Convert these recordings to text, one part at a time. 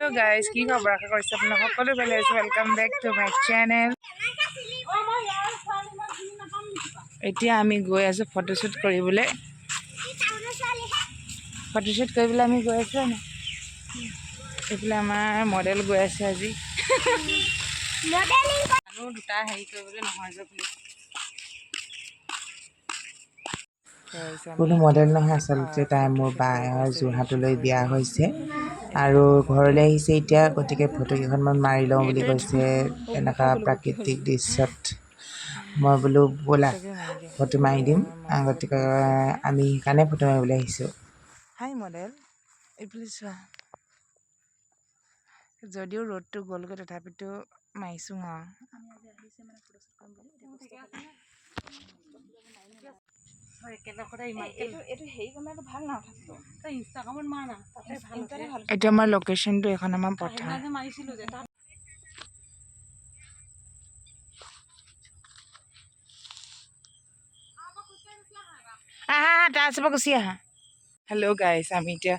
Hello' guys, কি খবৰ? আশা কৰিছোঁ আপোনালোক সকলো ভালে আছে। Welcome back to my channel. এতিয়া আমি গৈ আছোঁ ফটোশ্বুট কৰিবলৈ। ফটোশ্বুট কৰিবলৈ আমি গৈ আছোঁ ন। এইফালে আমাৰ মডেল গৈ আছে আজি। মানুহ দুটা হেৰি কৰিবলৈ নহয় যে বুলি। কোনো মডেল নহয়, আচলতে তাই মোৰ বাই হয়। যোৰহাটলৈ বিয়া হৈছে আৰু ঘৰলৈ আহিছে এতিয়া। গতিকে ফটো কেইখনমান মাৰি লওঁ বুলি কৈছে এনেকুৱা প্ৰাকৃতিক দৃশ্যত। মই বোলো ব'লা, ফটো মাৰি দিম। গতিকে আমি সেইকাৰণে ফটো মাৰিবলৈ আহিছোঁ। হাই মডেল, এইফালে চোৱা। যদিও ৰ'দটো গ'লগৈ, তথাপিতো মাৰিছোঁ আৰু। এইটো আমাৰ লোকেশ্যনটো, এইখন আমাৰ পথাৰ। আহা আহা, তাৰ ওচৰৰ পৰা গুচি আহা। হেল্ল' গাইজ, আমি এতিয়া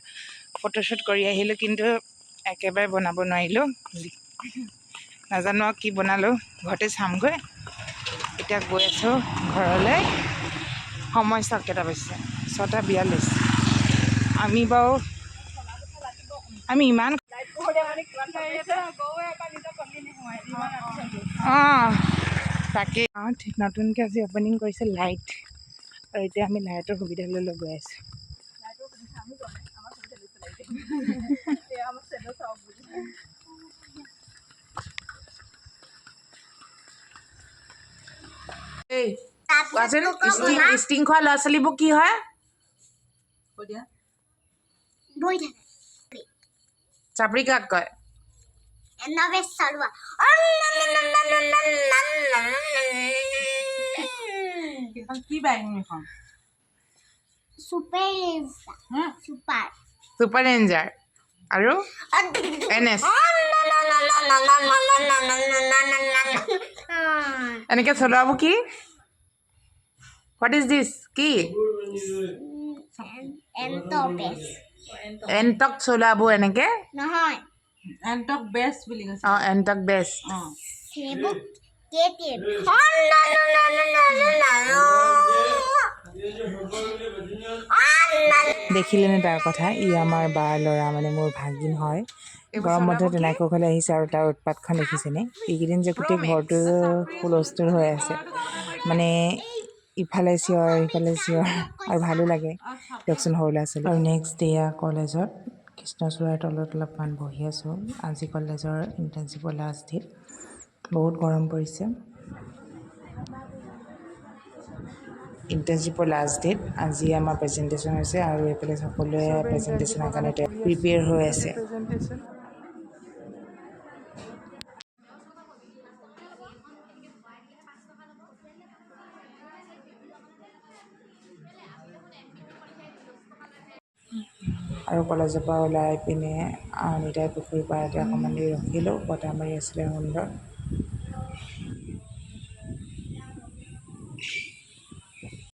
ফটোশ্বুট কৰি আহিলোঁ, কিন্তু একেবাৰে বনাব নোৱাৰিলোঁ। নাজানো আৰু কি বনালোঁ, ঘৰতে চামগৈ। এতিয়া গৈ আছোঁ ঘৰলৈ। সময় চাওক কেইটা বাজিছে, 6:42। আমি বাৰু আমি ইমান অঁ তাকে। অঁ, ঠিক নতুনকৈ আজি অ'পেনিং কৰিছে লাইট আৰু এতিয়া আমি লাইটৰ সুবিধা লৈ লৈ গৈ আছোঁ। এই কোৱাচোন, ষ্টিং ষ্টিং খোৱা ল'ৰা ছোৱালীবোৰ কি হয়? বহি থাকে। চাপৰি কাক কয়? এনবে চালোৱা। কি বাইক এখন? Super, super. Super ranger আৰু এন এছ। এনেকৈ চলোৱাবোৰ কি? What is this? কি? এণ্টপেছ। এণ্টক চলোৱাবোৰ এনেকে। নহয়। এণ্টক বেষ্ট বুলি কৈছে। অঁ, এণ্টক বেষ্ট। সেইবোৰ কেটিএম। দেখিলেনে তাৰ কথা? ই আমাৰ বাৰ ল'ৰা, মানে মোৰ ভাগিন হয়। গৰম বন্ধত তেনেকৈ ঘৰলৈ আহিছে আৰু তাৰ উৎপাতখন দেখিছেনে? এইকেইদিন যে গোটেই ঘৰটো হুলস্থুল হৈ আছে, মানে ইফালে চিঞৰ, সিফালে চিঞৰ আৰু ভালো লাগে দিয়কচোন সৰু ল'ৰা ছোৱালী। আৰু নেক্সট ডে কলেজত কৃষ্ণচূড়াৰ তলত অলপমান বহি আছোঁ। আজি কলেজৰ ইণ্টাৰ্ণশ্বিপৰ লাষ্ট ডেট। বহুত গৰম পৰিছে। ইণ্টাৰ্ণশ্বিপৰ লাষ্ট ডেট, আজি আমাৰ প্ৰেজেণ্টেশ্যন হৈছে আৰু এইফালে সকলোৱে প্ৰেজেণ্টেশ্যনৰ কাৰণে প্ৰিপেয়াৰ হৈ আছে। আৰু কলেজৰ পৰা ওলাই পিনে নিতাই পুখুৰী পাৰতে অকণমান দেৰি ৰখিলোঁ। বতাহ মাৰি আছিলে সুন্দৰ।